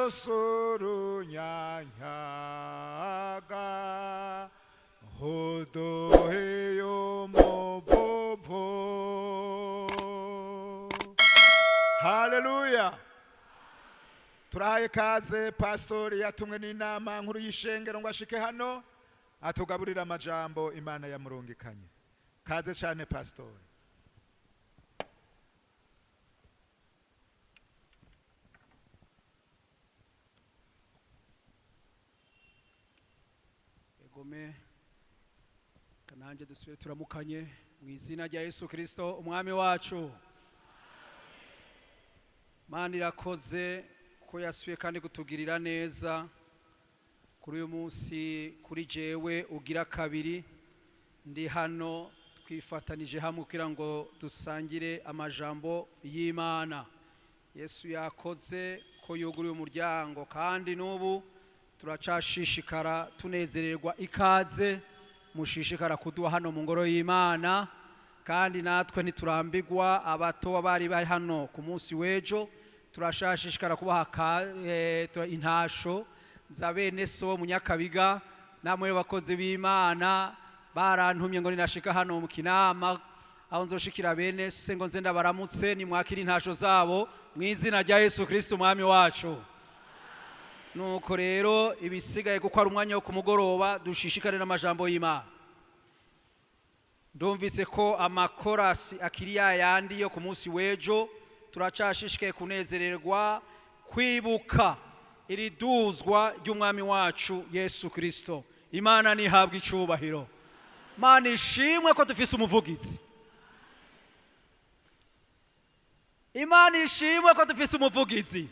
Osurunyanyaga Hodoheyo Movovo. Haleluya. Turahaye kaze pastori yatumwe n'inama nkuru y'ishengero ngo ashike hano atugaburire amajambo Imana yamurungikanye. Kaze cyane, pastori. Egome kananje, dusubire turamukanye mu izina rya Yesu Kristo umwami wacu. Mana irakoze ko yasubiye kandi kutugirira neza kuri uyu munsi. Kuri jewe ugira kabiri ndi hano, twifatanije hamwe kugira ngo dusangire amajambo y'Imana. Yesu yakoze ko yuguruye umuryango, kandi n'ubu turacashishikara tunezererwa ikaze mushishikara kuduha hano mu ngoro y'Imana. Kandi natwe ntiturambigwa abato bari bari hano ku munsi w'ejo, turashashishikara kubaha intasho za bene so mu Nyakabiga. Namwe bakozi b'Imana barantumye ngo ninashika hano mu Kinama aho nzoshikira bene se ngo nze ndabaramutse. Nimwakira intasho zabo mu izina rya Yesu Kristo umwami wacu. Nuko rero ibisigaye, kuko ari umwanya wo kumugoroba, dushishikare n'amajambo y'Imana. Ndumvise ko amakorasi akiri yayandi yo ku munsi w'ejo. Turacashishikaye kunezererwa kwibuka iri duzwa ry'umwami wacu Yesu Kristo. Imana ntihabwe icubahiro. Mana ishimwe ko dufise umuvugizi. Imana ishimwe ko dufise umuvugizi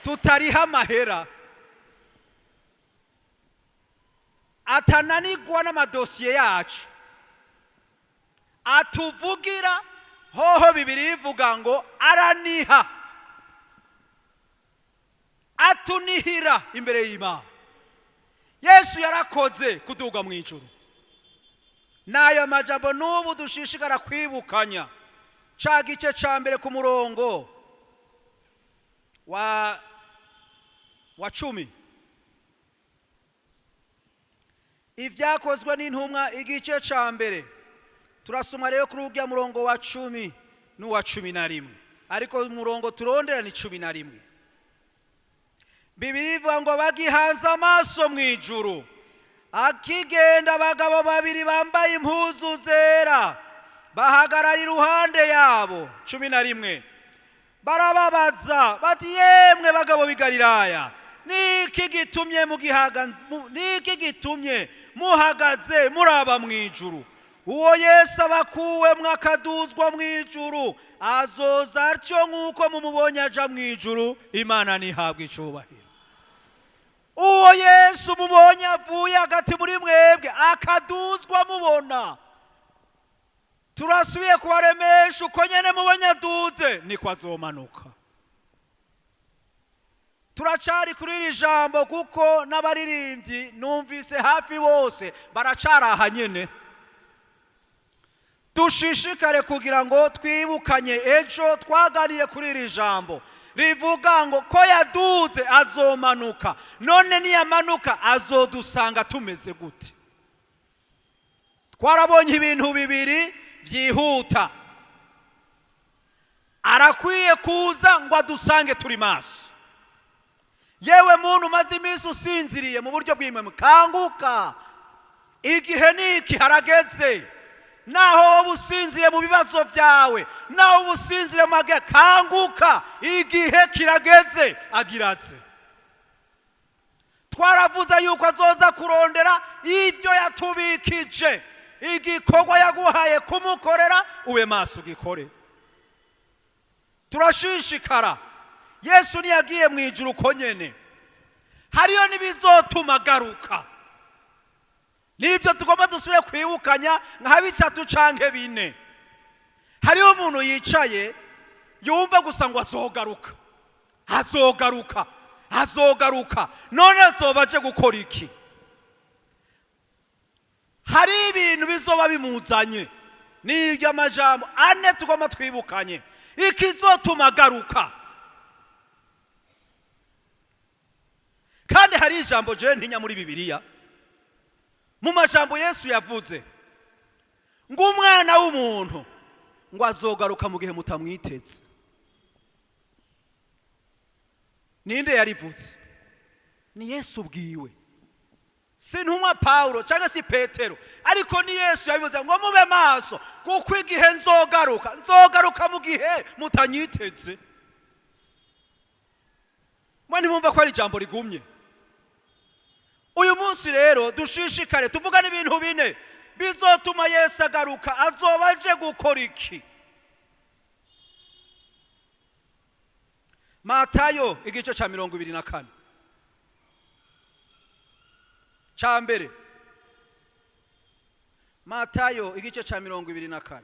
tutariha amahera, atananirwa n'amadosiye yacu, atuvugira hoho. Bibiri ivuga ngo araniha, atunihira imbere y'Imana. Yesu yarakoze kuduga mu ijuru. N'ayo majambo n'ubu dushishikara kwibukanya. Ca gice ca mbere ku murongo wa 10, Ibyakozwe n'Intumwa igice ca mbere, turasoma rero kuri urya murongo wa 10 n'uwa 11, ariko umurongo turondera ni 11. Bibiri ivuga ngo bagihanze amaso mu ijuru akigenda, abagabo babiri bambaye impuzu zera bahagarara iruhande yabo. 11, barababaza bati: "Yemwe bagabo b'i Galilaya, niki gitumye muhagaze muraba mu ijuru? Uwo Yesu abakuwemwo akaduzwa mu ijuru azoza atyo nk'uko mumubonye aja mu ijuru." Imana ntihabwe icubahiro. Uwo Yesu mubonye avuye hagati muri mwebwe akaduzwa mubona, turasubiye kubaremesha, uko nyene mubonye aduze niko azomanuka. Turacari kuri iri jambo, kuko n'abaririmbyi numvise hafi bose baracari aha nyene. Dushishikare kugira ngo twibukanye ejo twaganire kuri iri jambo rivuga ngo ko yaduze azomanuka. None niyamanuka azodusanga tumeze gute? Twarabonye ibintu bibiri byihuta. Arakwiye kuza ngo adusange turi maso. Yewe muntu umaze iminsi usinziriye mu buryo bw'imwe, kanguka, igihe niki, harageze. Naho wowe usinziriye mu bibazo byawe, naho uba usinziriye mu mage, kanguka, igihe kirageze. Agiratse twaravuze yuko azoza kurondera ibyo yatubikije. Igikorwa yaguhaye kumukorera, ube maso ugikore. Turashishikara. Yesu ntiyagiye mu ijuru uko nyene, hariyo n'ibizotuma agaruka. Nibyo tugomba dusubire kwibukanya nka bitatu canke bine. Hariho umuntu yicaye yumva gusa ngo azogaruka, azogaruka, azogaruka. None azoba aje gukora iki? Hari ibintu bizoba bimuzanye. N'ibyo amajambo ane tugomba twibukanye ikizotuma agaruka. Kandi hari ijambo jewe ntinya muri Bibiliya, mu majambo Yesu yavuze ngo umwana w'umuntu ngo azogaruka mu gihe mutamwiteze. Ninde yarivuze? Ni Yesu ubwiwe, si ntumwa Pawulo cyangwa si Petero, ariko ni Yesu yabivuze ngo mube maso, kuko igihe nzogaruka, nzogaruka mu gihe mutanyiteze. Mwe ntimwumva ko ari ijambo rigumye? Uyu munsi rero dushishikare tuvugane ibintu bine bizotuma Yesu agaruka. Azoba aje gukora iki? Matayo igice cya 24 cya mbere. Matayo igice cya 24.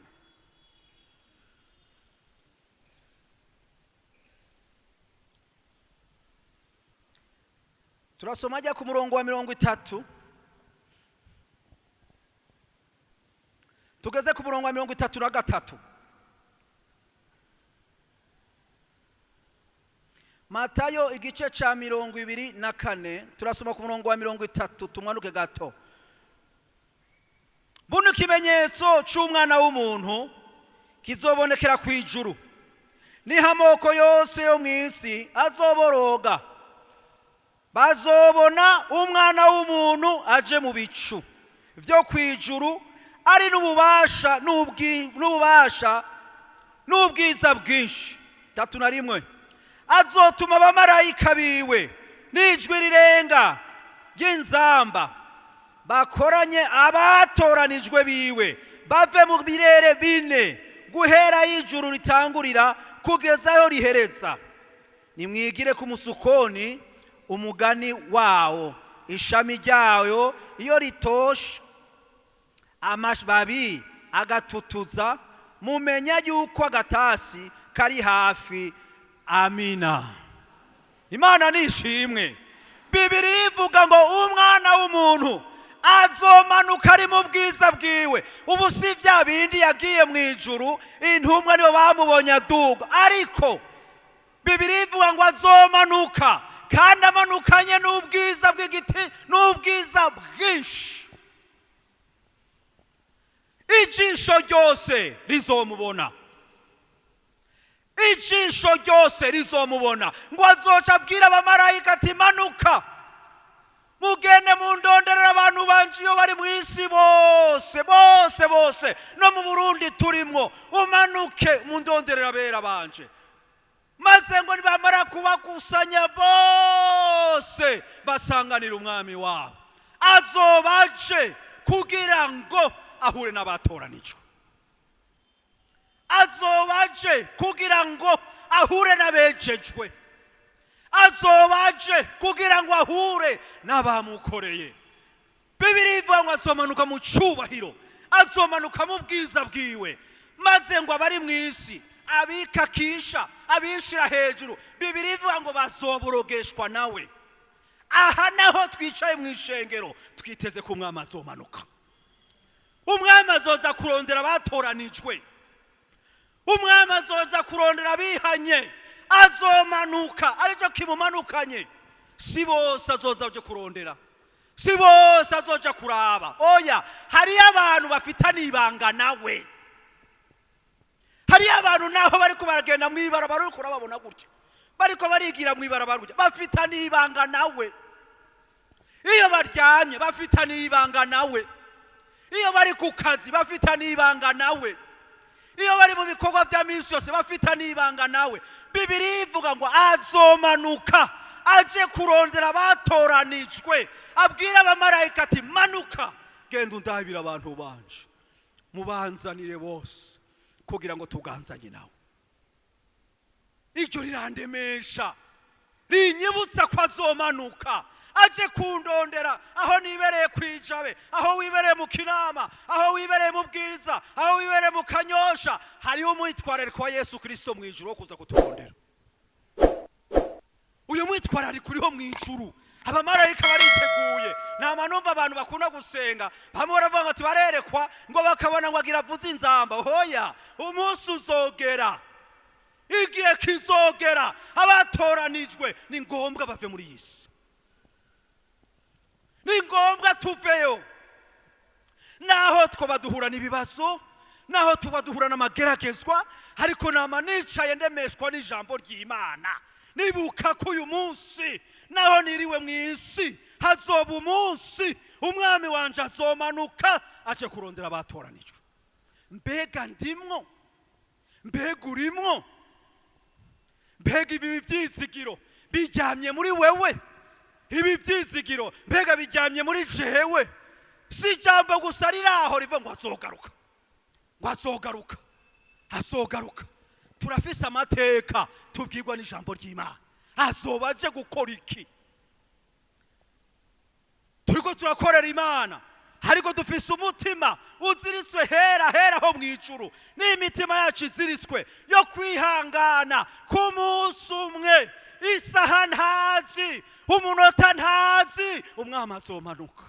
Turasoma ajya ku murongo wa 30, tugeze ku murongo wa 33. Matayo igice cya 24, turasoma ku murongo wa 30, tumanuke gato. Buno ikimenyetso cy'umwana w'umuntu kizobonekera ku ijuru, niho amoko yose yo mu isi azoboroga, bazobona umwana w'umuntu aje mu bicu byo ku ijuru, ari n'ububasha n'ububasha n'ubwiza bwinshi. 31, azotuma abamarayika biwe n'ijwi rirenga ry'inzamba, bakoranye abatoranijwe biwe, bave mu birere bine, guhera y'ijuru ritangurira kugeza aho rihereza. Nimwigire ku musukoni umugani wawo, ishami ryayo iyo ritoshe amababi agatutuza, mumenya yuko agatasi kari hafi. Amina. Imana nishimwe. Bibiri ivuga ngo umwana w'umuntu azomanuka ari mu bwiza bwiwe. Ubu si bya bindi yagiye mu ijuru, intumwa nibo bamubonye aduga, ariko Bibiri ivuga ngo azomanuka, kandi amanukanye n'ubwiza bw'igiti n'ubwiza bwinshi. Ijisho ryose rizomubona, ijisho ryose rizomubona. Ngo azoca abwira abamarayika ati manuka mugende mundonderera abantu banje iyo bari mu isi bose bose bose, no mu Burundi turimwo, umanuke mundonderera abera banje. Maze ngo nibamara kubakusanya bose basanganira umwami wabo, azoba aje kugira ngo ahure n'abatoranijwe, azoba aje kugira ngo ahure n'abejejwe, azoba aje kugira ngo ahure n'abamukoreye. Bibiri ivuga ngo azomanuka mu cyubahiro, azomanuka mu bwiza bwiwe, maze ngo abari mu isi abikakisha abishira hejuru, Bibiri ivuga ngo bazoborogeshwa nawe. Aha naho twicaye mu ishengero twiteze ko umwami azomanuka. Umwami azoza kurondera abatoranijwe, umwami azoza kurondera abihanye, azomanuka aricyo kimumanukanye. Si bose azoza aje kurondera, si bose azoja kuraba, oya, hariyo abantu bafitanye ibanga nawe. Hariyo abantu naho bariko baragenda mw'ibarabara uriko urababona gutya, bariko barigira mw'ibarabara gutya, bafitanye ibanga nawe. Iyo baryamye bafitanye ibanga nawe, iyo bari ku kazi bafitanye ibanga nawe, iyo bari mu bikorwa bya minsi yose bafitanye ibanga nawe. Bibiri ivuga ngo azomanuka aje kurondera abatoranijwe, abwira abamarayika ati manuka genda undabira abantu banje, mubanzanire bose kugira ngo tuganzanye nawe. Iryo rirandemesha, rinyibutsa ko azomanuka aje kundondera aho nibereye kwijabe, aho wibereye mu Kinama, aho wibereye mu Bwiza, aho wibereye mu Kanyosha. Hariho umwitwarariko wa Yesu Kristo mu ijuru wo kuza kuturondera. Uyu mwitwarariko uriho mu ijuru, abamarayika bariteguye. Nta numva abantu bakunda gusenga bamwe baravuga ngo barerekwa ngo bakabona ngo agira avuze inzamba. Hoya, umunsi uzogera, igihe kizogera, abatoranijwe ni ngombwa bave muri iyi si. Ni ngombwa tuveyo, naho twaba duhura n'ibibazo, naho tuba duhura n'amageragezwa, ariko nama nicaye ndemeshwa n'ijambo ry'Imana, nibuka ko uyu munsi naho niriwe mu isi, hazoba umunsi umwami wanje azomanuka aje kurondera abatoranijwe. Mbega ndimwo? Mbega urimwo? Mbega ibi byizigiro bijyamye muri wewe? Ibi byizigiro mbega bijyamye muri jewe? Si ijambo gusa riri aho riva ngo azogaruka, ngo azogaruka, azogaruka. Turafise amateka tubwirwa n'ijambo ry'Imana. Azoba aje gukora iki? Turiko turakorera Imana, ariko dufise umutima uziritswe hera hera ho mu ijuru, n'imitima yacu iziritswe yo kwihangana ku munsi umwe, isaha ntazi, umunota ntazi, umwami azomanuka.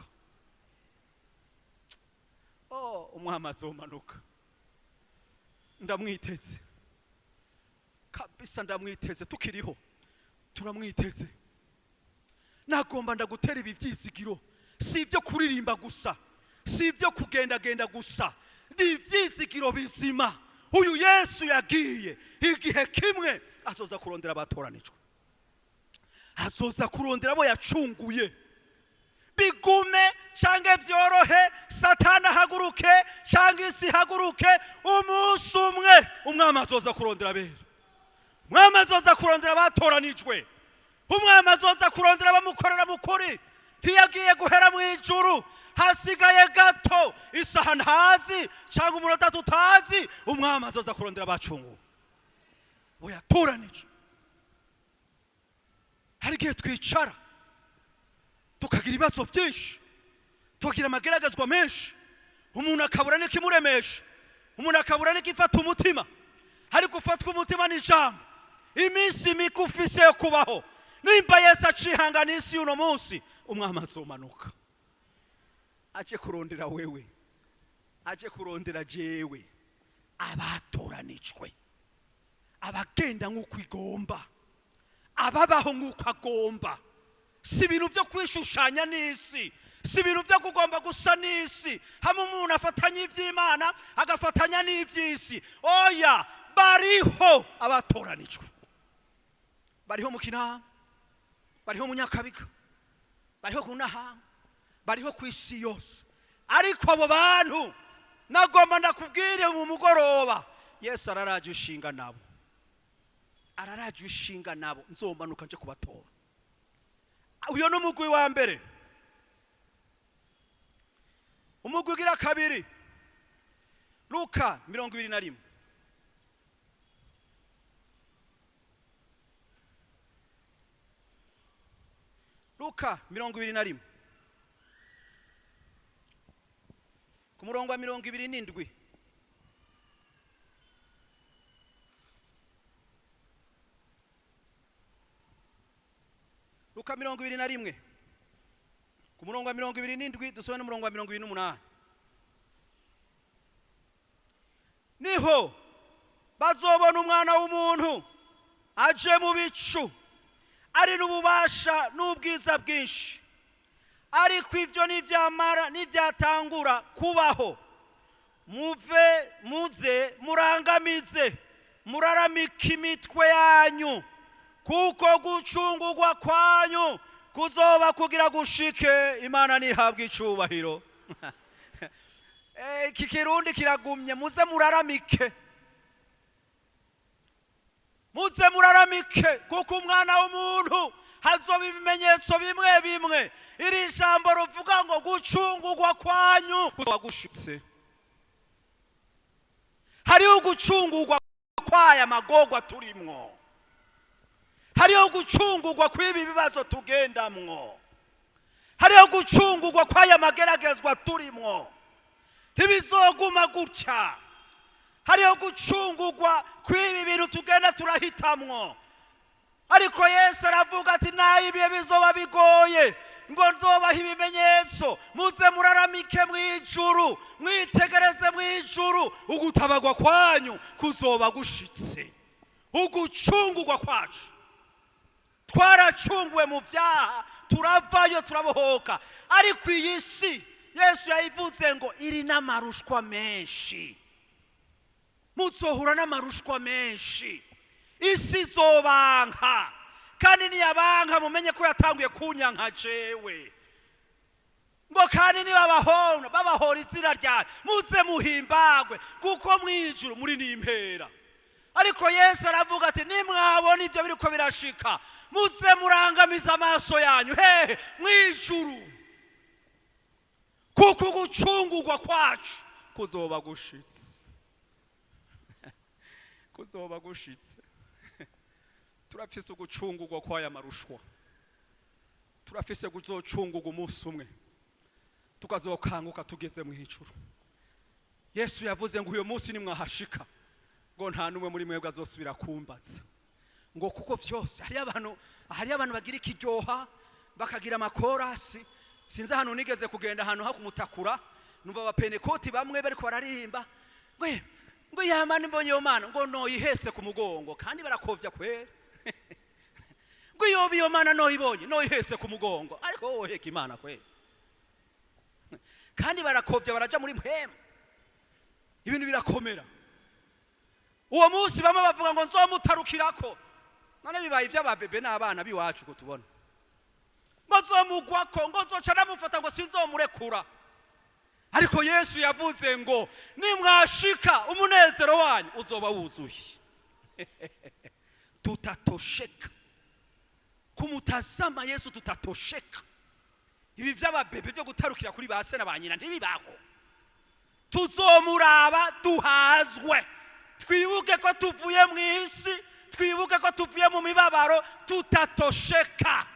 Oh, umwami azomanuka, ndamwiteze kabisa, ndamwiteze. Tukiriho turamwiteze. Nagomba ndagutera ibi byizigiro, si ibyo kuririmba gusa, si ibyo kugendagenda gusa, ni ibyizigiro bizima. Uyu Yesu yagiye, igihe kimwe azoza kurondera abatoranijwe, azoza kurondera abo yacunguye. Bigume canke vyorohe, Satani ahaguruke canke isi ihaguruke, umunsi umwe umwami azoza kurondera abera, umwami azoza kurondera abatoranijwe, umwami azoza kurondera abamukorera mu kuri. Ntiyagiye guhera mu ijuru, hasigaye gato, isaha ntazi cyangwa umunota tutazi, umwami azoza kurondera abacunguwe yatoranije. Hari igihe twicara tukagira ibibazo byinshi, tukagira amageragezwa menshi, umuntu akabura n'ikimuremesha, umuntu akabura n'ikifata umutima. Ariko ufatwa umutima n'ijambo, iminsi mike ufise yo kubaho, nimba Yesu acihangana isi y'uno munsi, umwami azomanuka aje kurondera wewe, aje kurondera jewe, abatoranijwe, abagenda nk'uko igomba, ababaho nk'uko agomba. Si ibintu byo kwishushanya n'isi, si ibintu byo kugomba gusa n'isi, hamwe umuntu afatanya iby'Imana agafatanya n'iby'isi. Oya, bariho abatoranijwe, bariho mu Kinama, bariho mu Nyakabiga, bariho ku Nahanga, bariho ku isi yose. Ariko abo bantu nagomba ndakubwire mu mugoroba, Yesu araraje ishinga nabo, araraje ishinga nabo, nzomanuka nje kubatora. Uyo ni umugwi wa mbere. Umugwi ugira kabiri, Luka 21. Luka 21 ku murongo wa 27. Luka 21 ku murongo wa 27, dusome n'umurongo wa 28. Niho bazobona umwana w'umuntu aje mu bicu, ari n'ububasha n'ubwiza bwinshi. Ariko ivyo nivyamara, nivyatangura kubaho, muve muze murangamize, muraramike imitwe yanyu, kuko gucungurwa kwanyu kuzoba kugira gushike. Imana nihabwe icubahiro. Iki kirundi kiragumye. Muze muraramike, muze muraramike, kuko umwana w'umuntu hazoba ibimenyetso bimwe bimwe. Iri jambo ruvuga ngo gucungurwa kwanyu kuzoba gushitse. Hariho gucungurwa kwaya magorwa turimwo, hariho gucungurwa kw'ibi bibazo tugendamwo, hariho gucungurwa kw'aya mageragezwa turimwo. Ntibizoguma gutya. Hariho gucungurwa kw'ibi bintu tugenda turahitamwo. Ariko Yesu aravuga ati naho ibihe bizoba bigoye, ngo nzobaha ibimenyetso, muze muraramike mu ijuru, mwitegereze mu ijuru, ugutabagwa kwanyu kuzoba gushitse. Ugucungurwa kwacu Twaracunguwe mu byaha, turavayo, turabohoka. Ariko iyi si Yesu yayivuze ngo iri n'amarushwa menshi. Muzohura n'amarushwa menshi, isi izobanka, kandi niyabanka mumenye ko yatanguye kunyanka jewe. Ngo kandi nibabahona babahora izina ryawe, muze muhimbagwe, kuko mwijuru muri n'impera. Ariko Yesu aravuga ati: "Nimwabona ibyo biriko birashika, muze murangamiza amaso yanyu hehe? Mwijuru, kuko ugucungurwa kwacu kuzoba gushitse, kuzoba gushitse." Turafise ugucungurwa kw'aya marushwa, turafise kuzocungurwa umunsi umwe, tukazokanguka tugeze mu ijuru. Yesu yavuze ngo uyu munsi nimwahashika, ngo nta n'umwe muri mwebwe azosubira kumbaza, ngo kuko vyose hariyo abantu bagira ikiryoha, bakagira amakorasi. Sinzi ahantu nigeze kugenda, ahantu ho kumutakura, numva abapenekoti bamwe bariko bararirimba ngo yamana imbonye iyo Mana ngo noyihetse ku mugongo, kandi barakovya kwera, ngo iyo iyo Mana noyibonye noyihetse ku mugongo. Ariko wowe woheka Imana kwera? Kandi barakovya, baraja muri mpwemu, ibintu birakomera. Uwo munsi bamwe bavuga ngo nzomutarukirako. None bibaye iby'ababebe n'abana b'iwacu ko tubona ngo nzomugwako, ngo nzoca namufata, ngo sinzomurekura. Ariko Yesu yavuze ngo nimwashika, umunezero wanyu uzoba wuzuye. Tutatosheka kumutazama Yesu, tutatosheka. Ibi by'ababebe byo gutarukira kuri ba se na ba nyina ntibibaho. Tuzomuraba duhazwe, twibuke ko tuvuye mu isi, twibuke ko tuvuye mu mibabaro. Tutatosheka.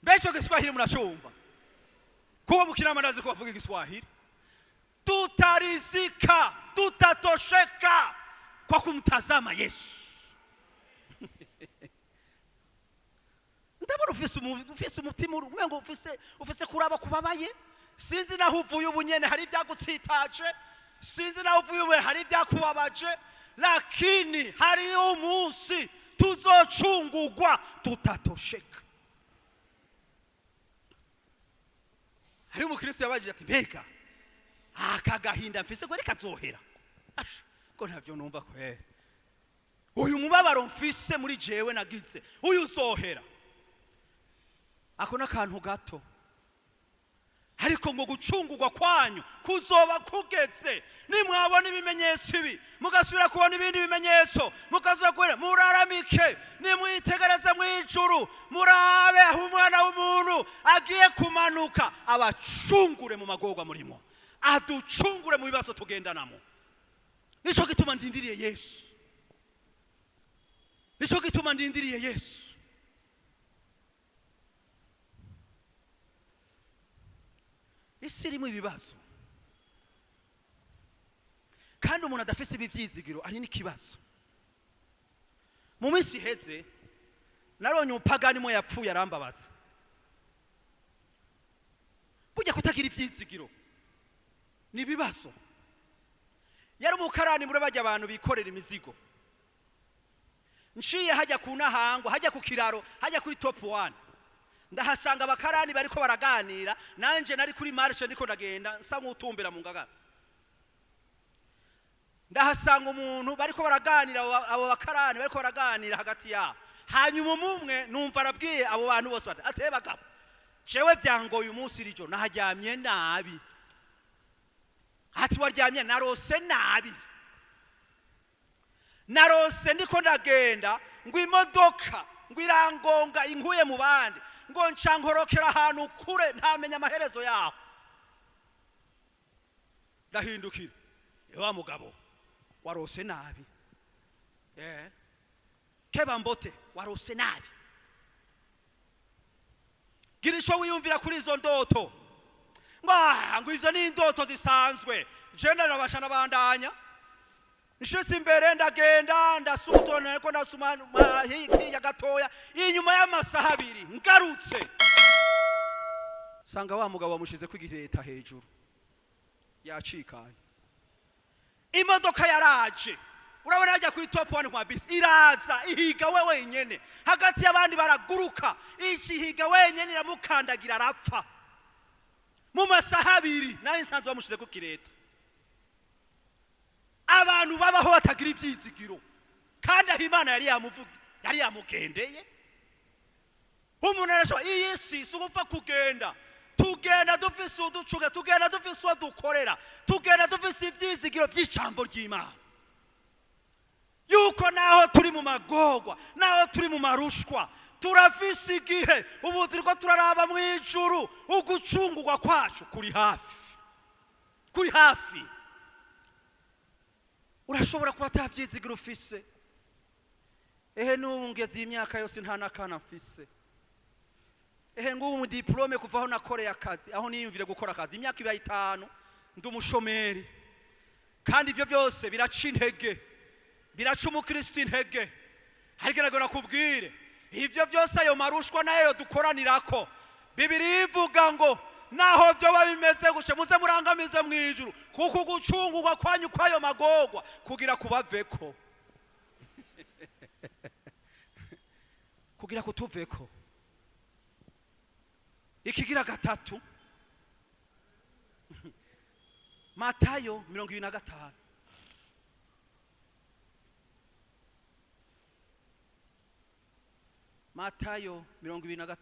Mbese icyo Giswahili muracumva? Kuko mu Kinama ndazi ko bavuga Igiswahili. Tutarizika, tutatosheka kwa kumtazama Yesu. Ndabona ufise umutima umengo ufise kuraba kubabaye. Sinzi naho uvuye ubunyene hari ibyagutsitaje, sinzi naho uvuye ubu hari ibyakubabaje, lakini hariyo umunsi tuzocungugwa, tutatosheka. Hari umukristo yabajije ati: "Mbega aka gahinda mfise ko kazohera? Asha, ko ntavyo numva kwera. Uyu mubabaro mfise muri jewe nagize, uyu uzohera?" Ako n'akantu gato, ariko ngo gucungurwa kwanyu kuzoba kugeze. Nimwabona ibimenyetso ibi, mugasubira kubona ibindi bimenyetso, mukazoba kubona, muraramike, nimwitegereze mu ijuru, murabe aho Umwana w'umuntu agiye kumanuka abacungure mu magorwa murimo, aducungure mu bibazo tugendanamo. Nico gituma ndindiriye Yesu, nico gituma ndindiriye Yesu. Isi irimo ibibazo, kandi umuntu adafise ibi vyizigiro ari n'ikibazo. Mu minsi iheze naronye umupagani umwe yapfuye, arambabaza. Burya kutagira ivyizigiro ni ibibazo. Yari umukarani muri bajya abantu bikorera imizigo. Nciye hajya ku Nahangwa, hajya ku kiraro, hajya kuri Top One, ndahasanga abakarani bariko baraganira. Nanje nari kuri marche, ndiko ndagenda nsa nk'utumbera mu ngagara, ndahasanga umuntu bariko baraganira. Abo bakarani bariko baraganira hagati yabo. Hanyuma umwe numva arabwiye abo bantu bose bati: "Ateye bagabo, jewe byangoye umunsi rijo, naharyamye nabi." Ati: "Waryamye?" "Narose nabi, narose ndiko ndagenda, ngo imodoka ngo irangonga inkuye mu bandi, ngo nca nkorokera ahantu kure, ntamenya amaherezo yaho." Ndahindukira: "Wa mugabo, warose nabi?" "Keba mbote, warose nabi. Gira ico wiyumvira kuri izo ndoto." Ngo: "Ah, ngo izo ni indoto zisanzwe." Je ndarabasha, nabandanya nshitse imbere, ndagenda ndasuma utuntu, ariko ndasuma hirya gatoya. Inyuma y'amasaha 2 ngarutse, sanga wa mugabo wamushize ko igiheta hejuru, yacikanye. Imodoka yaraje. Urabona hajya kuri Top One kwa bisi iraza ihiga we wenyene hagati y'abandi baraguruka, ihiga wenyene, iramukandagira, arapfa mu masaha 2. Nayo nsanzwe bamushize ku kireta. Abantu babaho batagira ibyizigiro, kandi aho Imana yari yamuvuga, yari yamugendeye. Umuntu arashobora, iyi si si ugupfa kugenda. Tugenda dufise uducuga, tugenda dufise uwo dukorera, tugenda dufise ibyizigiro by'ijambo ry'Imana, yuko naho turi mu magorwa, naho turi mu marushwa, turafise igihe. Ubu turiko turaraba mu ijuru, ugucungurwa kwacu kuri hafi, kuri hafi. Urashobora kuba ata vyizigiro ufise. Ehe, n'ubu ngeze iyi myaka yose nta n'akana mfise. Ehe, ngubu mu diplôme, kuva aho nakoreye akazi, aho niyumvire gukora akazi, imyaka ibaye 5 ndi umushomeri. Kandi ivyo byose biraca intege, biraca umukristo intege. Ariko nagora nakubwire, ivyo byose, ayo marushwa nayo dukoranirako, Bibiri ivuga ngo naho byoba bimeze gutya, muze murangamize mu ijuru, kuko ugucungurwa kwanyu kw'ayo magorwa kugira kubaveko, kugira kutuveko. Ikigira gatatu, Matayo 25. Matayo 25.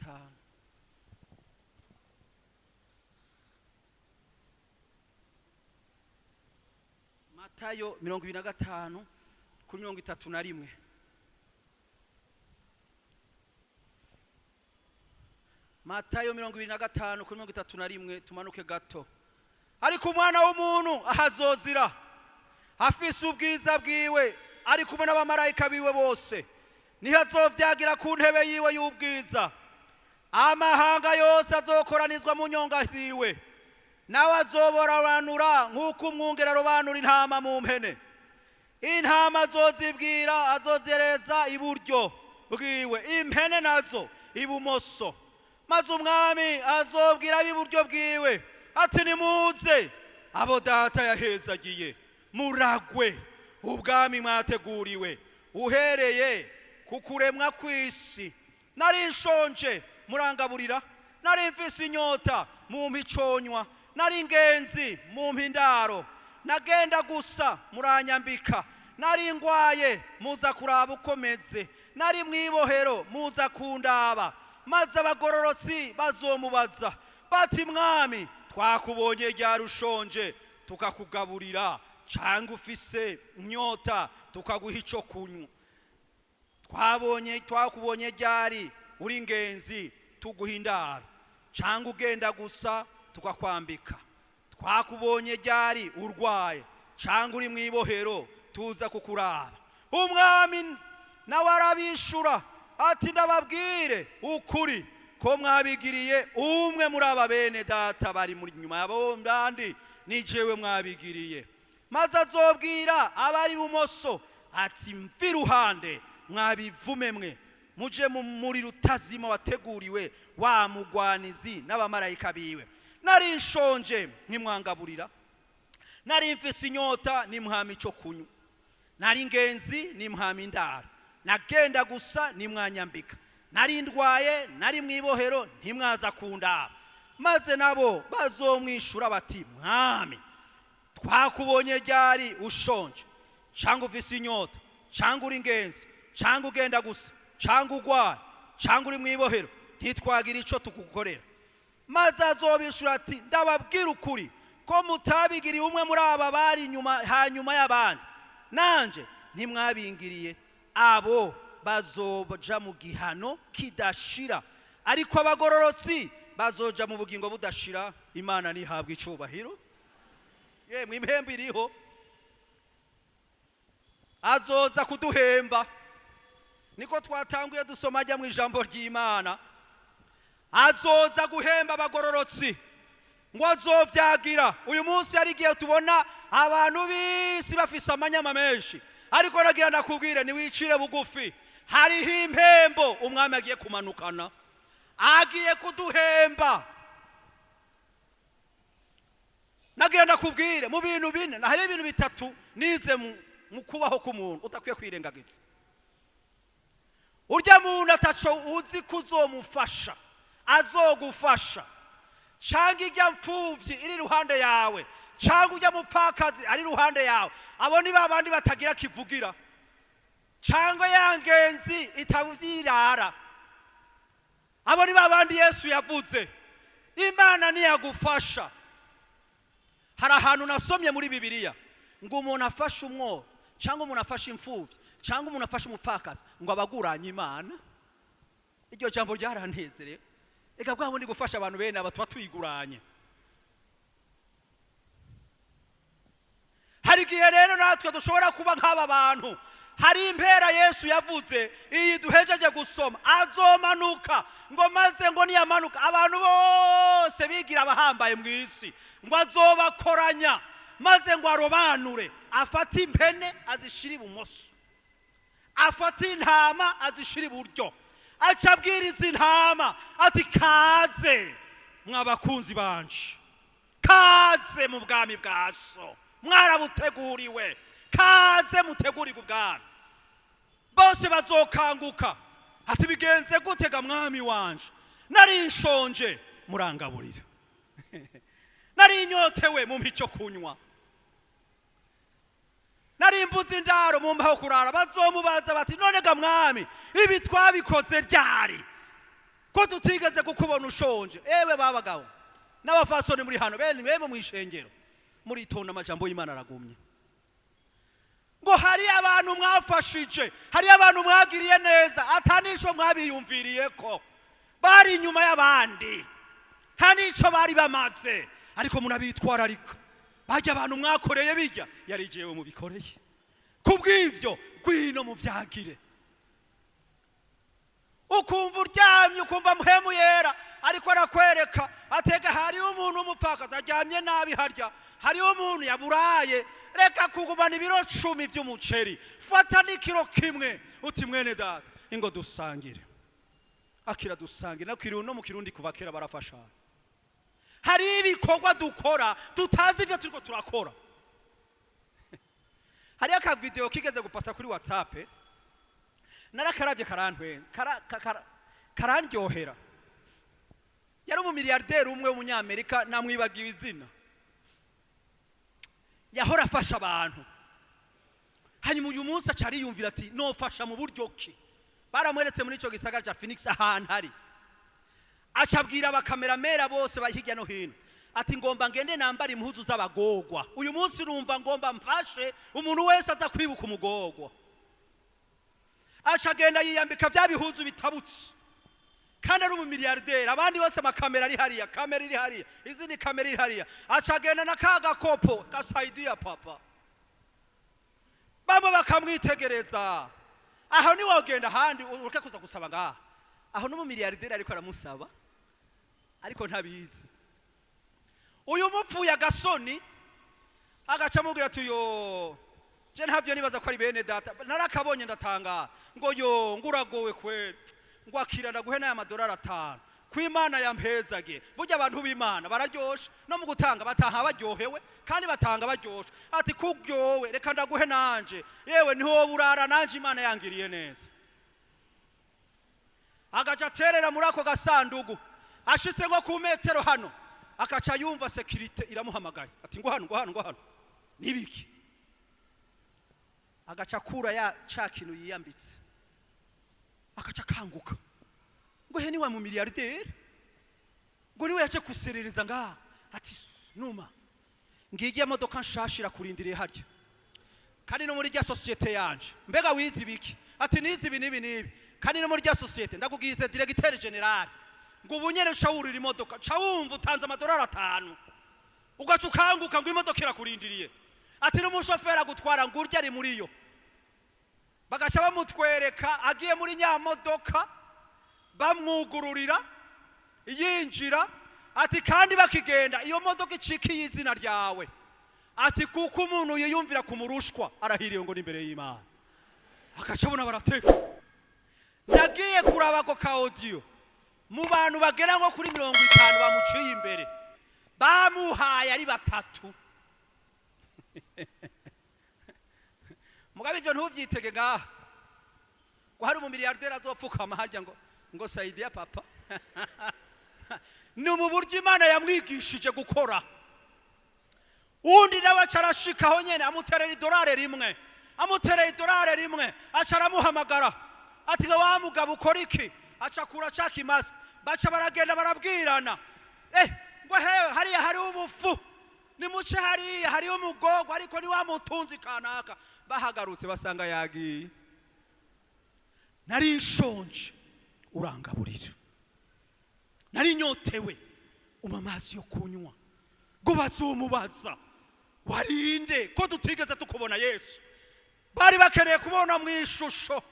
Matayo 25 kuri 31. Matayo 25 kuri 31, tumanuke gato. Ariko Umwana w'umuntu ahazozira afise ubwiza bwiwe, ari kumwe n'abamarayika biwe bose, niho azovyagira ku ntebe yiwe y'ubwiza. Amahanga yose azokoranizwa mu nyonga ziwe, nawe azoborabanura nk'uko umwungere arobanura intama mu mpene. Intama azozibwira, azozereza iburyo bwiwe, impene nazo ibumoso. Maze umwami azobwira ab'iburyo bwiwe ati: "Nimuze, abo Data yahezagiye, muragwe ubwami mwateguriwe uhereye ku kuremwa kw'isi. Nari nshonje, murangaburira; nari mfise inyota, mumpa iconywa; nari ingenzi, mumpa indaro; nagenda gusa, muranyambika; nari ngwaye, muza kuraba uko meze; nari mw'ibohero, muza kundaba." Maze abagororotsi bazomubaza bati: "Mwami, twakubonye ryari ushonje tukakugaburira, cyangwa ufise inyota tukaguha ico kunywa? Twakubonye ryari uri ingenzi tuguha indaro, cyangwa ugenda gusa tukakwambika? Twakubonye ryari urwaye cyangwa uri mu ibohero tuza kukuraba?" Umwami nawe arabishura ati: "Ndababwire ukuri ko mwabigiriye umwe muri aba bene Data bari muri nyuma y'abo bandi, ni jewe mwabigiriye." Maze azobwira abari bumoso ati: "Mvi iruhande, mwabivume mwe, muje mu muriro utazima wateguriwe wa mugwanizi n'abamarayika biwe. Nari nshonje, ntimwangaburira; nari mfise inyota, ntimwampa ico kunywa; nari ingenzi, ntimwampa indaro; nagenda gusa, ntimwanyambika; nari ndwaye, nari mw'ibohero, ntimwaza kundaba." Maze nabo bazomwishura bati: "Mwami, twakubonye ryari ushonje, cyangwa ufise inyota, cyangwa uri ingenzi, cyangwa ugenda gusa, cyangwa urwaye, cyangwa uri mw'ibohero, ntitwagira ico tugukorera?" Maze azobishura ati: "Ndababwira ukuri ko mutabigiriye umwe muri aba bari inyuma hanyuma y'abandi, nanje ntimwabingiriye." Abo bazoja mu gihano kidashira, ariko abagororotsi bazoja mu bugingo budashira. Imana nihabwa icubahiro. Yemwe, impembo iriho, azoza kuduhemba. Niko twatanguye dusoma ajya mu ijambo ry'Imana, azoza guhemba abagororotsi, ngo azovyagira. Uyu munsi hari igihe tubona abantu b'isi bafise amanyama menshi, ariko nagira ndakubwire, niwicire bugufi, hariho impembo umwami agiye kumanukana, agiye kuduhemba. Nagira ndakubwire, mu bintu bine, hari ibintu bitatu nize. Mu Mu kubaho k'umuntu utakwiye kwirengagiza, urya muntu ataco uzi kuzomufasha, azogufasha, cyangwa ijya mfuvyi iri iruhande yawe, cyangwa ujya mupfakazi ari iruhande yawe, abo ni ba bandi batagira kivugira, cyangwa ya ngenzi itavyirara, abo ni ba bandi Yesu yavuze. Imana ntiyagufasha. Hari ahantu nasomye muri Bibiliya ngo umuntu afashe umworo, cyangwa umuntu afashe imfuvyi, cyangwa umuntu afashe umupfakazi, ngo abaguranye Imana. Iryo jambo ryarantezerewe. Reka bwa bundi gufasha abantu bene aba tuba tuyiguranye. Hari igihe rero natwe dushobora kuba nk'aba bantu. Hari impera Yesu yavuze, iyi duhejeje gusoma: azomanuka, ngo maze ngo niyamanuka, abantu bose bigira abahambaye mu isi, ngo azobakoranya, maze ngo arobanure, afate impene azishire ibumoso, afate intama azishire iburyo. Aca abwiriza intama ati: "Kaze mwabakunzi banje, kaze mu bwami bwa So, mwarabuteguriwe, kaze mutegurirwe ubwami." Bose bazokanguka ati: "Bigenze gute ga Mwami wanje? Nari nshonje murangaburira, nari nyotewe mumpa icyo kunywa, nari mbuze indaro mumpa aho kurara." Bazomubaza bati: "None ga Mwami, ibi twabikoze ryari, ko tutigeze kukubona ushonje?" Ewe babagabo n'abafasoni muri hano, bene bene mu ishengero, muritonda, amajambo y'Imana aragumye. Ngo hari abantu mwafashije, hari abantu mwagiriye neza, ata n'ico mwabiyumviriye ko bari inyuma y'abandi, nta n'ico bari bamaze, ariko munabitwararika. Bajya abantu mwakoreye bijya yari jewe mubikoreye. Kubw'ivyo gwino muvyagire. Ukumva uryamye, ukumva Mpwemu Yera ariko arakwereka atega: hariho umuntu w'umupfakazi aryamye nabi harya, hariho umuntu yaburaye. Reka kugumana ibiro 10 by'umuceri, fata n'ikiro kimwe, uti: "Mwene data, ingo dusangire, akira dusangire." No no mu Kirundi kuva kera barafashanya. Hari ibikorwa dukora tutazi ivyo turiko turakora. Hariyo akavideo kigeze gupasa kuri WhatsApp, narakaravye karantwenga, karandyohera. Yari umumiliyarderi umwe w'umunyamerika, namwibagiwe izina, yahora afasha abantu. Hanyuma uyu munsi aca ariyumvira ati: "Nofasha mu buryo ki?" Baramweretse muri ico gisagara ca Phoenix ahantu ari, aca abwira abakameramera bose bari hirya no hino ati: "Ngomba ngende nambara impuzu z'abagogwa. Uyu munsi numva ngomba mfashe umuntu wese aza kwibuka umugogwa." Aca agenda yiyambika bya bihuzu bitabutse, kandi ari umumiliyarderi. Abandi bose, amakamera ari hariya, kamera iri hariya, izindi kamera iri hariya. Aca agenda na ka gakopo gasaidiya papa, bamwe bakamwitegereza. Aho niwogenda ahandi ureke kuza gusaba ngaha. Aho n'umumiliyarderi ariko aramusaba, ariko ntabizi. Uyu mupfuye agasoni, agaca amubwira ati: "Yo, je ntavyo nibaza ko ari bene data, narakabonye ndatangara." Ngo: "Yo, nguragowe kweli." Ngo: "Akira ndaguhe n'aya madolari 5 ku Imana yampezagiye." Burya abantu b'Imana bararyoshe no mu gutanga, bataha baryohewe kandi batanga baryoshe. Ati: "Kuryowe, reka ndaguhe nanje, yewe niho burara, nanje Imana yangiriye neza." Agaca aterera muri ako gasandugu. Ashitse nko ku metero hano, akaca yumva sécurité iramuhamagaye ati: "Ngo hano, ngo hano, ngo hano nibiki?" Agaca akura ya ca kintu yiyambitse, akaca akanguka ngo: "He, niwe mu miliyarderi?" Ngo niwe yaje kuserereza ngaha. Ati: "Numa ngiye, modoka nshasha irakurindiriye harya, kandi no muri rya sosiyete yanje. Mbega wize ibiki?" Ati: "Nize ibi n'ibi n'ibi, kandi no muri rya sosiyete ndakubwize directeur général." Ngo ubu nyene uca wurira imodoka, ca wumva utanze amadolari 5, ugaca ukanguka ngo imodoka irakurindiriye. Ati: "N'umushoferi agutwara ngo urya ari muri yo." Bagaca bamutwereka agiye muri nyamodoka, bamwugururira yinjira. Ati: "Kandi bakigenda, iyo modoka icikiye izina ryawe." Ati: "Kuko umuntu yiyumvira ku murushwa arahiriwe ngo n'imbere y'Imana." Agaca abona barateka. Nagiye kuraba ako ka audio, mu bantu bagera nko kuri 50 bamuciye imbere, bamuhaye ari batatu. Mugabo ivyo ntuvyitege ngaha ngo hari umumiliyarderi azopfukama harya ngo saidia papa. Ni mu buryo Imana yamwigishije gukora. Undi nawe aca arashikaho nyene, amuterera idolari rimwe, amuterera idolari rimwe, aca aramuhamagara ati: "Ngo wa mugabo, ukora iki?" Aca akura ca kimasike, baca baragenda barabwirana, ngo hewe, hariya hariho umufu, nimuce hariya hariho umugogwa, ariko ni wa mutunzi kanaka. Bahagarutse basanga yagiye. Nari nshonje, urangaburira; nari nyotewe, umpa amazi yo kunywa. Ngo bazomubaza: "Warinde ko tutigeze tukubona, Yesu?" Bari bakeneye kubona mu ishusho.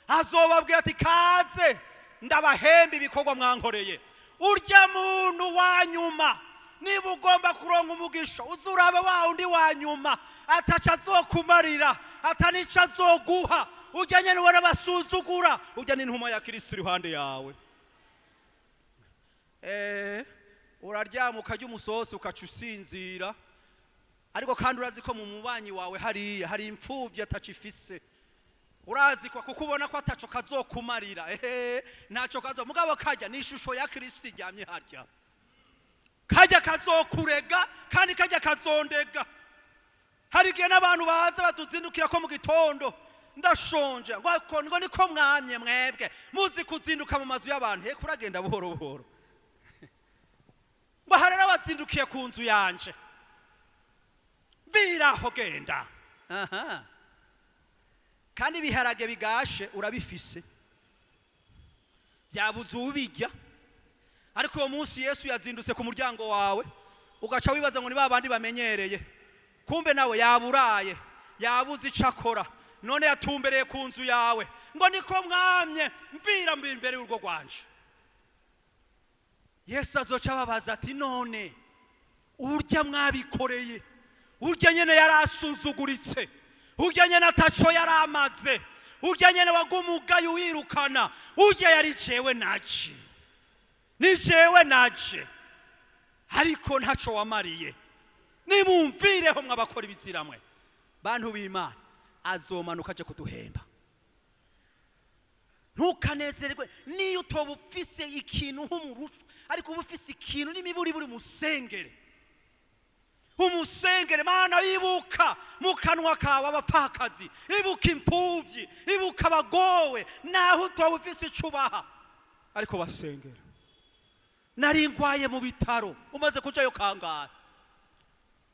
Azobabwira ati: "Kaze ndabahemba ibikorwa mwankoreye." Urya muntu wa nyuma, niba ugomba kuronka umugisha, uzurabe wa undi wa nyuma ataca azokumarira, atanica azoguha. Urya nyene ubona basuzugura, urya n'intumwa ya Kristo iruhande yawe. Uraryama ukarya umusosi, ukaca usinzira, ariko kandi urazi ko mu mubanyi wawe hariya hari imfuvyi ataco ifise. Urazi ko kuko ubona ko ataco kazokumarira, ehe, ntaco kazo, mugabo karya ni ishusho ya Kristo iryamye harya. Kajya kazokurega kandi kajya kazondega. Hari igihe n'abantu baza batuzindukira ko mu gitondo: "Ndashonje." Ngo niko mwamye mwebwe muzi kuzinduka mu mazu y'abantu. He, kuragenda buhoro buhoro, ngo aha rero bazindukiye ku nzu yanje, mviraho, genda aha. Kandi ibiharage bigashe urabifise, byabuze uwubirya, ariko uwo munsi Yesu yazindutse ku muryango wawe, ugaca wibaza ngo ni ba bandi bamenyereye. Kumbe nawe yaburaye, yabuze icyo akora, none yatumbereye ku nzu yawe. Ngo niko mwamye, mvira imbere y'urugo rwanje. Yesu azoca ababaza ati: "None urya mwabikoreye, urya nyene yari asuzuguritse, urya nyene ataco yari amaze, urya nyene wagumugaye uwirukana, urya yari jewe naje, ni jewe naje, ariko ntaco wamariye. Nimumvireho mwabakora ibiziramwe." Bantu b'Imana, azomanuka aje kuduhemba. Ntukanezerwe niyo utoba ufise ikintu nk'umurushu, ariko uba ufise ikintu n'imiburiburi, musengere, umusengere: "Mana, ibuka mu kanwa kawe abapfakazi, ibuka imfuvyi, ibuka abagowe." Naho utoba ufise ico ubaha, ariko basengera. "Nari ngwaye mu bitaro, umaze kujayo kangahe?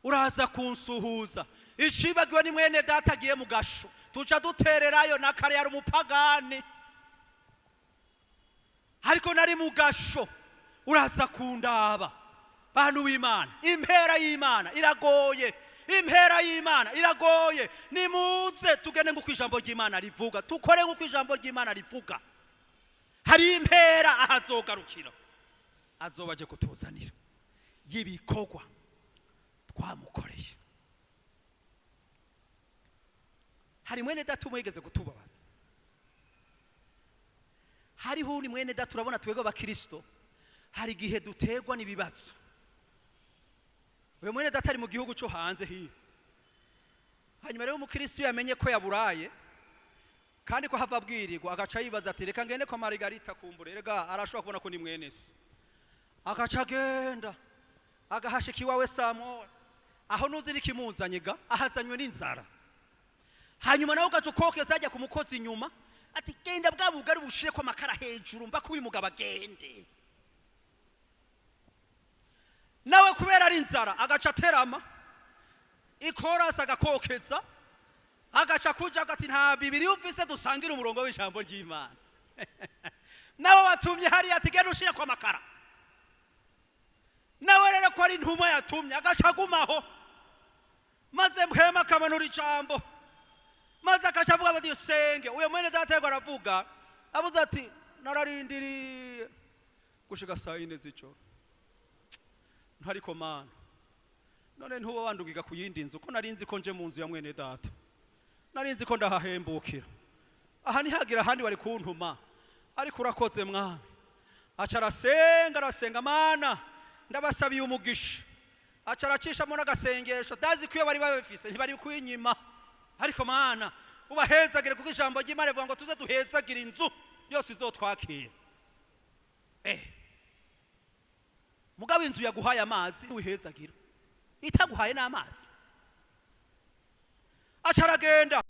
Uraza kunsuhuza." Icibagiwe ni mwene data agiye mu gasho, tuca dutererayo na kare yari umupagani, ariko nari mu gasho, uraza kundaba. Bantu b'Imana, impera y'Imana iragoye, impera y'Imana iragoye. Nimuze tugende nk'uko ijambo ry'Imana rivuga, tukore nk'uko ijambo ry'Imana rivuga. Hari impera ahazogarukira, azoba aje kutuzanira y'ibikorwa twamukoreye. Hari mwene data umwe yigeze kutubabaza. Hariho undi mwene data. Urabona twebwe abakristo hari igihe duterwa n'ibibazo. Uyu mwene data ari mu gihugu cyo hanze hiyo. Hanyuma rero umukristo iyo yamenye ko yaburaye kandi ko hava abwirirwa, agaca yibaza ati: "Reka ngende kwa Marigarita, kumbure rega arashobora kubona ko ni mwene se." Agaca agenda agahashika iwawe saa moya. Aho nuzi n'ikimuzanye ga, ahazanywe n'inzara. Hanyuma nawe ugaca ukokeza ajya ku mukozi inyuma ati: "Genda bwa bugari bushire ko amakara hejuru, mba kuba umugabo agende." Nawe kubera ari inzara agaca aterama ikorasi, agakokeza, agaca kuja agati: "Nta Bibiri ufise dusangira umurongo w'ijambo ry'Imana?" Nawe watumye hariya ati: "Genda ushire ko amakara." Nawe rero ko ari intumwa yatumye, agaca agumaho, maze mpwema akamanura ijambo, maze akaca avuga bati: "Senge." Uyo mwene data yariko aravuga, avuze ati: "Nararindiriye gushika saa 4 z'ijoro, ntariko Mana, none ntuba wandugiga ku yindi nzu, ko nari nzi ko nje mu nzu ya mwene data, nari nzi ko ndahahembukira, aha ntihagira ahandi bari kuntuma, ariko urakoze Mwami." Aca arasenga, arasenga: "Mana, ndabasabiye umugisha." Aca aracishamo n'agasengesho, dazi ko iyo bari babifise ntibari kwinyima, ariko Mana Ubahezagire, kuko ijambo ry'Imana rivuga ngo tuze duhezagire inzu yose izotwakira. Mugabo inzu yaguhaye amazi uyihezagira, itaguhaye n'amazi. Aca aragenda.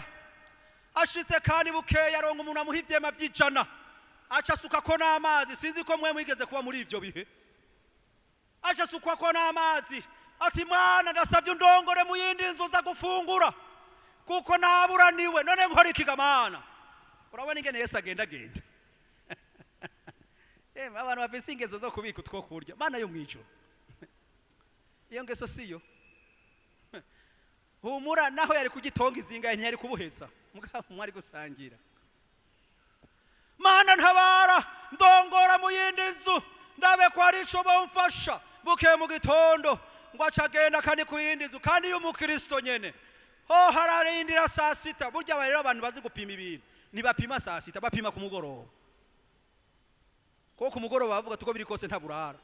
Ashitse kandi bukeya, aronka umuntu amuha ivyema vy'ijana, aca asukako n'amazi. Sinzi ko mwe mwigeze kuba muri ivyo bihe. Aca asukwako n'amazi, ati: "Mwana, ndasavye undongore mu yindi nzu nza gufungura, kuko naburaniwe. None nkora iki gamana?" Urabona ingene Yesu agenda agenda. Emwe, abantu bafise ingeso zo kubika utwo kurya, Mana yo mwijuru, iyo ngeso siyo. Humura, naho yari kugitonga izingaye ntiyari kubuheza, mugabo mwari gusangira. "Mana ntabara, ndongora mu yindi nzu, ndabe ko hari ico bomfasha." Bukeye mu gitondo ngo aca agenda kandi ku yindi nzu, kandi y'umukristo nyene. Ho hararindira saa sita. Burya aba rero abantu bazi gupima ibintu, ntibapima saa sita, bapima ku mugoroba, kuko ku mugoroba bavuga tuko biri kose ntaburara.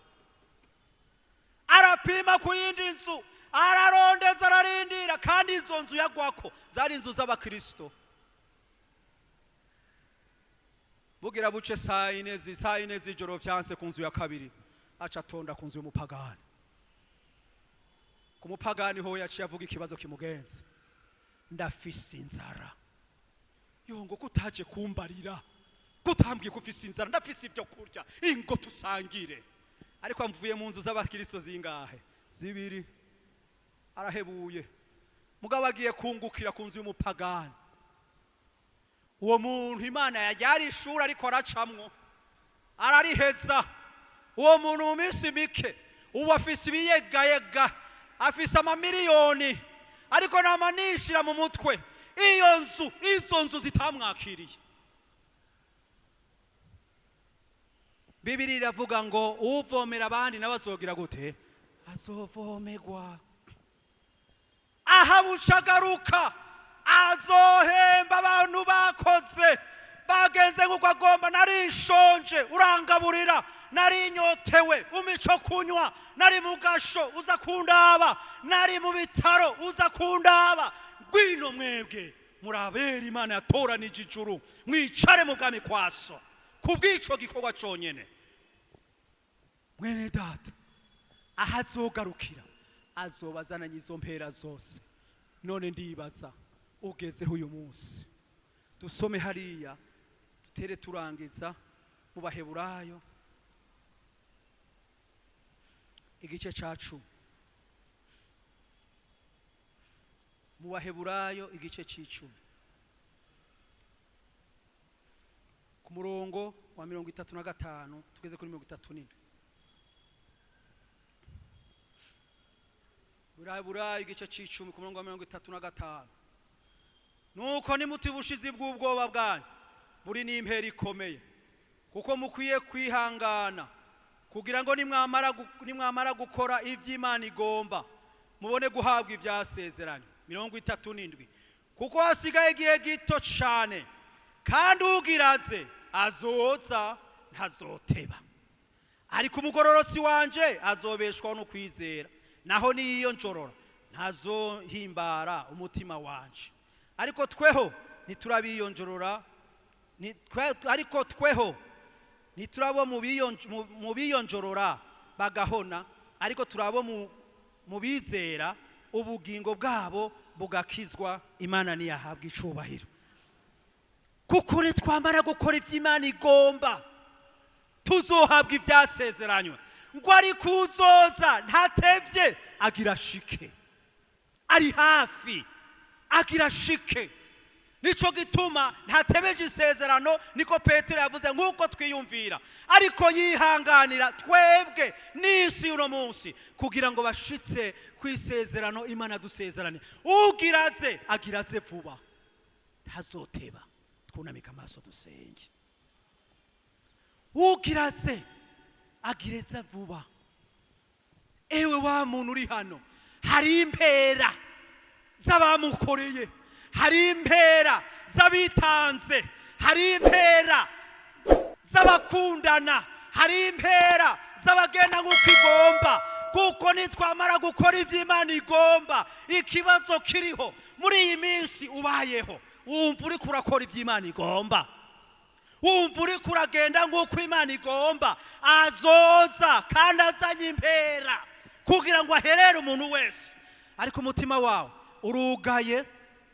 Arapima ku yindi nzu, ararondeza, ararindira. Kandi izo nzu yagwako zari inzu z'abakristo. Bugira buce saa yine z'ijoro, vyanse ku nzu ya kabiri, aca atonda ku nzu y'umupagani. Ku mupagani ho yaciye avuga ikibazo kimugenza: "Ndafise inzara." "Yongo, kutaje kumbarira, kutambwiye ko ufise inzara? Ndafise ibyo kurya, ingo tusangire." Ariko amvuye mu nzu z'abakristo zingahe? Zibiri. Arahebuye. Mugabo agiye kungukira ku nzu y'umupagani. Uwo muntu Imana yajyari ishuri ariko aracamwo, arariheza. Uwo muntu mu minsi mike ubu afise ibiyegayega, afise amamiliyoni. Ariko namanishira mu mutwe iyo nzu, izo nzu zitamwakiriye. Bibiri iravuga ngo uvomera abandi nawe azogira gute? Azovomerwa. Aha bucagaruka, azohemba abantu bakoze bagenze nk'uko agomba. "Nari nshonje, urangaburira; nari nyotewe, umpa ico kunywa; nari mu gasho, uza kundaba; nari mu bitaro, uza kundaba. Ngwino mwebwe murabera Imana yatoranije ijuru, mwicare mu bwami kwa so." Kubw'ico gikorwa conyene, mwene data, aho azogarukira azoba azananye izo mpera zose. None ndibaza ugezeho uyu munsi. Dusome hariya, dutere turangiza, mu Baheburayo igice ca 10. Mu Baheburayo igice c'icumi, ku murongo wa 35 tugeze kuri 37. Baheburayo igice c'icumi, ku murongo wa 35: "Nuko nimuti ubushizi bw'ubwoba bwanyu buri n'impera ikomeye, kuko mukwiye kwihangana kugira ngo nimwamara gukora iby'Imana igomba, mubone guhabwa ibyasezeranye." 37: "Kuko hasigaye igihe gito cyane, kandi ugiraze azoza, ntazoteba. Ariko umugororotsi wanje azobeshwaho no kwizera, naho niyo njorora ntazohimbara umutima wanje. Ariko tweho ntiturabiyonjorora, ariko tweho ntiturabo mu biyonjorora bagahona, ariko turabo mu bizera, ubugingo bwabo bugakizwa." Imana ntiyahabwa icubahiro, kuko nitwamara gukora iby'Imana igomba tuzohabwa ibyasezeranywe. Ngo ariko uzoza ntatevye, agira shike, ari hafi, agira shike. Nico gituma ntatebeje isezerano, niko Petero yavuze, nk'uko twiyumvira, ariko yihanganira twebwe n'isi uno munsi, kugira ngo bashitse ku isezerano Imana dusezerane. Ugiraze agiraze vuba, ntazoteba. Twunamika amaso dusenge. Ugiraze agireza vuba. Ewe wa muntu uri hano, hari impera z'abamukoreye, hari impera z'abitanze, hari impera z'abakundana, hari impera z'abagenda nk'uko igomba. Kuko nitwamara gukora ibyo Imana igomba, ikibazo kiriho muri iyi minsi ubayeho. Wumva uriko urakora ivy'Imana igomba, wumva uriko uragenda nk'uko Imana igomba. Azoza kandi azanye impera kugira ngo aherere umuntu wese. Ariko umutima wawe urugaye,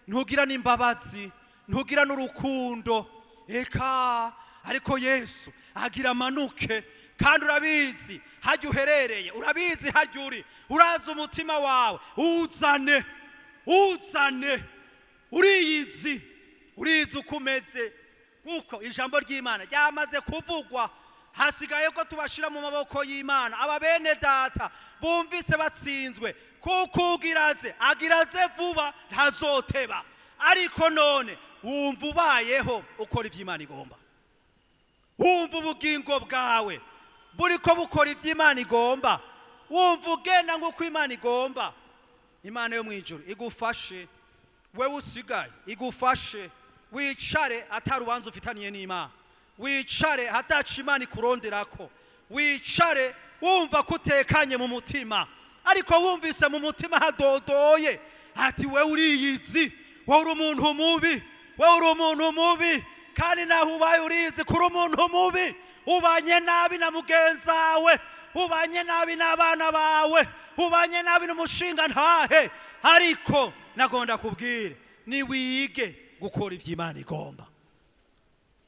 ntugira n'imbabazi, ntugira n'urukundo, eka. Ariko Yesu agira amanuke, kandi urabizi hajya uherereye, urabizi hajya uri, urazi umutima wawe. Uzane, uzane, uriyizi, urizi uko umeze, kuko ijambo ry'Imana ryamaze kuvugwa. Hasigaye ko tubashyira mu maboko y'Imana aba bene data bumvise batsinzwe, kuko ugiraze agiraze vuba, ntazoteba. Ariko none wumva ubayeho ukora iby'Imana igomba? Wumva ubugingo bwawe buriko bukora iby'Imana igomba? Wumva ugenda nk'uko Imana igomba? Imana yo mu ijuru igufashe. Wewe usigaye, igufashe wicare atarubanza ufitaniye n'Imana, wicare hataca Imana ikuronderako, wicare wumva ko utekanye mu mutima. Ariko wumvise mu mutima hadodoye, ati wewe uriyizi, wowe uri umuntu mubi, wowe uri umuntu mubi, kandi naho ubaye urizi kuri umuntu mubi, ubanye nabi na mugenzawe, ubanye nabi n'abana bawe, ubanye nabi n'umushinga ntahe. Ariko nagomba kubwire, niwige gukora ivy'Imana igomba.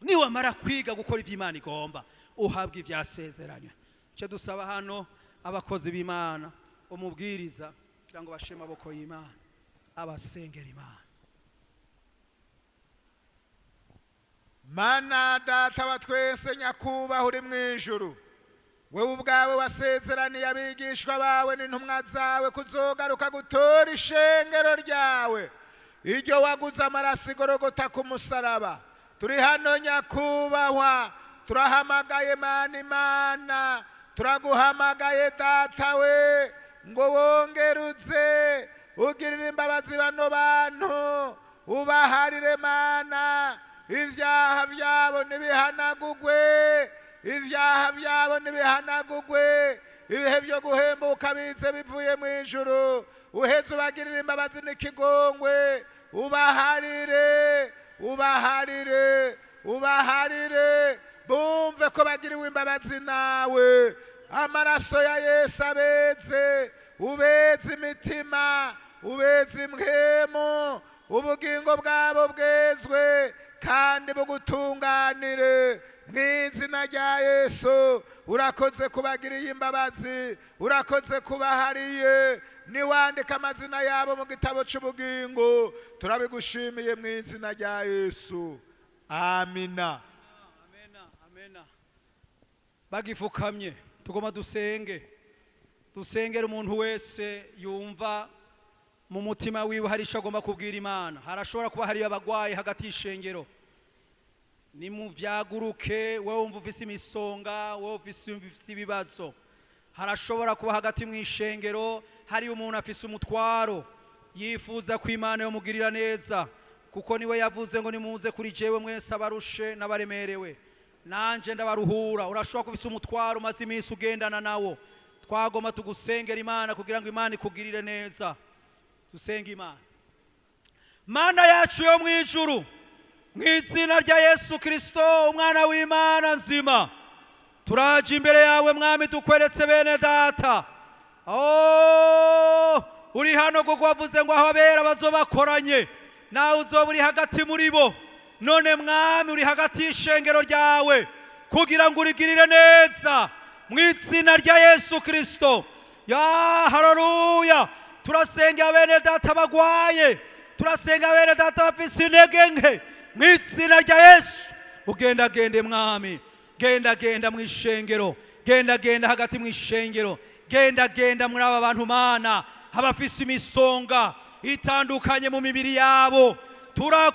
Niwamara kwiga gukora ivy'Imana igomba, uhabwa ivyasezeranywe. Icyo dusaba hano abakozi b'Imana, umubwiriza, kugira ngo bashire amaboko y'Imana, abasengera Imana. Mana Data wa twese, nyakubahwa uri mu ijuru, wewe ubwawe wasezeraniye abigishwa bawe n'intumwa zawe kuzogaruka gutora ishengero ryawe, iryo waguze amaraso igorogota ku musaraba. Turi hano nyakubahwa, turahamagaye Mana, Imana, turaguhamagaye Data we, ngo wongeruze ugirire imbabazi bano bantu, ubaharire Mana, ibyaha byabo ntibihanagugwe, ibyaha byabo ntibihanagugwe. Ibihe byo guhembuka bize bivuye mu ijuru, uheze ubagirire imbabazi n'ikigongwe, ubaharire, ubaharire, ubaharire, bumve ko bagiriwe imbabazi nawe. Amaraso ya Yesu abeze, ubeze imitima, ubeze impwemu, ubugingo bwabo bwezwe kandi bugutunganire mu izina rya Yesu. Urakoze kubagiriye imbabazi, urakoze kubahariye, niwandika amazina yabo mu gitabo cy'ubugingo. Turabigushimiye mu izina rya Yesu, amina. Amena, amena. Bagifukamye, tugomba dusenge, dusengere umuntu wese yumva mu mutima wiwe hari icyo agomba kubwira Imana. Harashobora kuba hariyo abagwayi hagati y'ishengero. Nimuvyaguruke. Wowe wumva ufise imisonga, wowe ufise ibibazo, harashobora kuba hagati mu ishengero hari umuntu afise umutwaro, yifuza ko Imana yomugirira neza, kuko niwe yavuze ngo: "Nimuze kuri jewe mwese abarushe n'abaremerewe, nanje ndabaruhura." Urashobora kuba ufise umutwaro umaze iminsi ugendana nawo. Twagomba tugusengera Imana kugira ngo Imana ikugirire neza. Dusenge Imana. Mana yacu yo mu ijuru, mu izina rya Yesu Kirisito, umwana w'Imana nzima, turaje imbere yawe Mwami, dukweretse bene data. Oh, uri hano kuko wavuze ngo aho abera bazobakoranye, nawe uzoba uri hagati muri bo. None Mwami, uri hagati y'ishengero ryawe kugira ngo urigirire neza mu izina rya Yesu Kirisito. Ya haleluya! Turasenga bene data bagwaye, turasenga bene data bafise intege nke. Mu izina rya Yesu, ugendagende Mwami, genda genda mu ishengero, genda genda hagati mu ishengero, genda genda muri aba bantu Mana, abafise imisonga itandukanye mu mibiri yabo.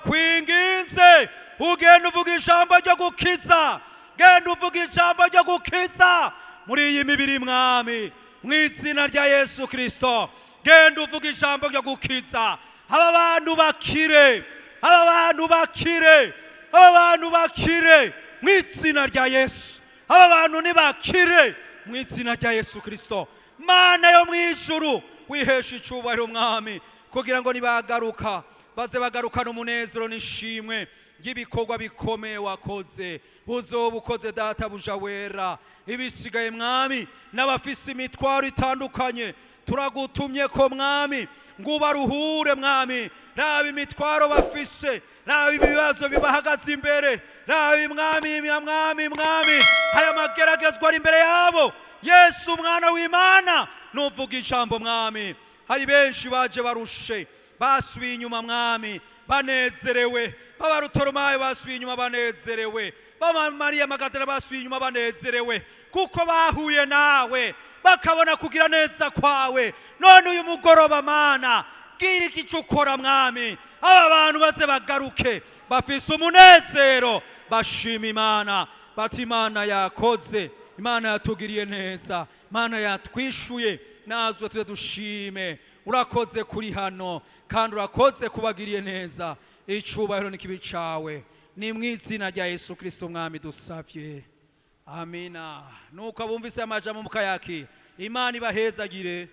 Turakwinginze, ugenda uvuga ijambo ryo gukiza, genda uvuga ijambo ryo gukiza muri iyi mibiri Mwami, mu izina rya Yesu Kirisito. Genda uvuga ijambo ryo gukiza aba bantu bakire, aba bantu bakire, aba bantu bakire mu izina rya Yesu. Aba bantu nibakire mu izina rya Yesu Kirisito. Mana yo mu ijuru, wihesha icubahiro Mwami, kugira ngo nibagaruka Baze bagarukana umunezero n'ishimwe ry'ibikorwa bikomeye wakoze, uzoba ukoze, Databuja wera. Ibisigaye, Mwami, n'abafise imitwaro itandukanye, turagutumye ko, Mwami, ngo ubaruhure. Mwami, raba imitwaro bafise, raba ibibazo bibahagaze imbere, raba, Mwami, Mwami, Mwami, aya mageragezwa ari imbere yabo. Yesu, Umwana w'Imana, nuvuga ijambo, Mwami. Hari benshi baje barushe, basubiye inyuma, Mwami, banezerewe. B'Abarutoromayo basubiye inyuma banezerewe, baba Mariya Magadara basubiye inyuma banezerewe, kuko bahuye nawe, bakabona kugira neza kwawe. None uyu mugoroba, Mana, bwira igice ukora, Mwami, aba bantu baze bagaruke bafise umunezero, bashima Imana, bati: "Imana yakoze, Imana yatugiriye neza, Imana yatwishuye." Natwe tuze dushime. Urakoze kuri hano, kandi urakoze kubagiriye neza. Icubahiro n'ikibi cawe. Ni mu izina rya Yesu Kristo Mwami dusavye, amina. Nuko abumvise amajambo mukayakira, Imana ibahezagire.